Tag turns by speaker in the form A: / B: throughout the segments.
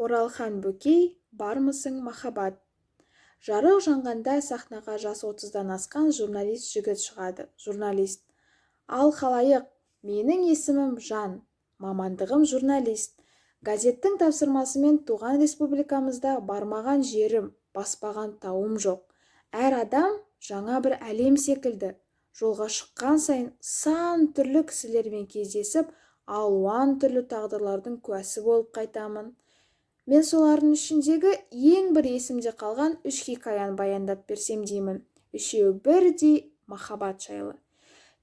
A: Оралхан Бөкей «Бармысың, махаббат?» Жарық жанғанда сахнаға жасы 30-дан асқан журналист жігіт шығады. Журналист: «Ал, халайық, менің есімім Жан, мамандығым журналист. Газеттің тапсырмасымен туған республикамызда бармаған жерім, баспаған тауым жоқ. Әр адам жаңа бір әлем секілді. Жолға шыққан сайын сан түрлі кісілермен кездесіп, алуан түрлі тағдырлардың куәсі болып қайтамын. Мен солардың ішіндегі ең бір есімде қалған үш хикаяны баяндап берсем деймін. Үшеуі бірдей махаббат жайлы.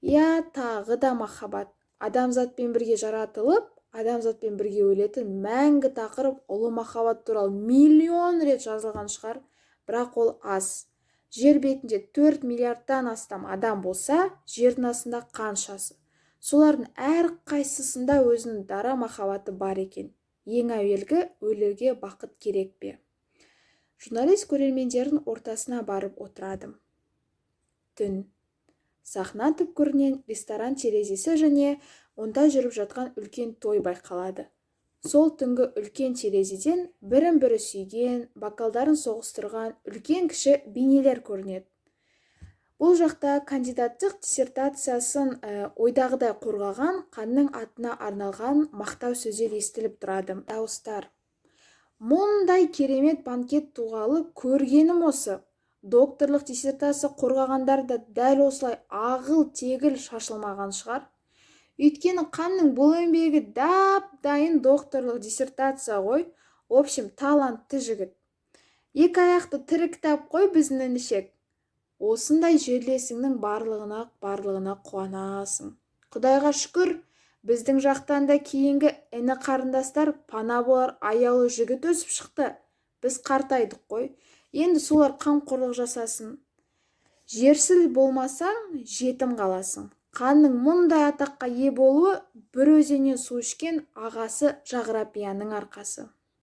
A: Иә, тағы да махаббат. Адамзатпен бірге жаратылып, адамзатпен бірге өлетін мәңгі тақырып ұлы махаббат туралы миллион рет жазылған шығар, бірақ ол аз. Жер бетінде 4 миллиардтан астам адам болса, жердің астында қаншасы? Солардың әр қайсысында өзінің дара махаббаты бар екен. Ең әуелгі, өлерге бақыт керек пе?» Журналист көрермендердің ортасына барып отырады. Түн. Сахна түпкірінен ресторан терезесі және онда жүріп жатқан үлкен той байқалады. Сол түнгі үлкен терезеден бірін-бірі сүйген, бокалдарын соғыстырған үлкен-кіші бейнелер көрінеді. Бұл жақта кандидаттық диссертациясын ойдағыдай қорғаған Қанның атына арналған мақтау сөздер естіліп тұрады. Дауыстар: «Мұндай керемет банкет туғалы көргенім осы! Докторлық диссертация қорғағандар да дәл осылай ағыл-тегіл шашылмаған шығар. Өйткені Қанның бұл еңбегі дап-дайын докторлық диссертация ғой. В общем, талантты жігіт. Екі аяқты тірі кітап қой біздің інішек. Осындай жерлесіңнің барлығына қуанасың. Құдайға шүкір, біздің жақтан да кейінгі іні қарындастар пана болар аяулы жігіт өсіп шықты. Біз қартайдық қой, енді солар қамқорлық жасасын. Жерсіл болмасаң, жетім қаласың. Қанның мұндай атаққа ие болуы бір өзеннен су ішкен ағасы Жағрапияның арқасы».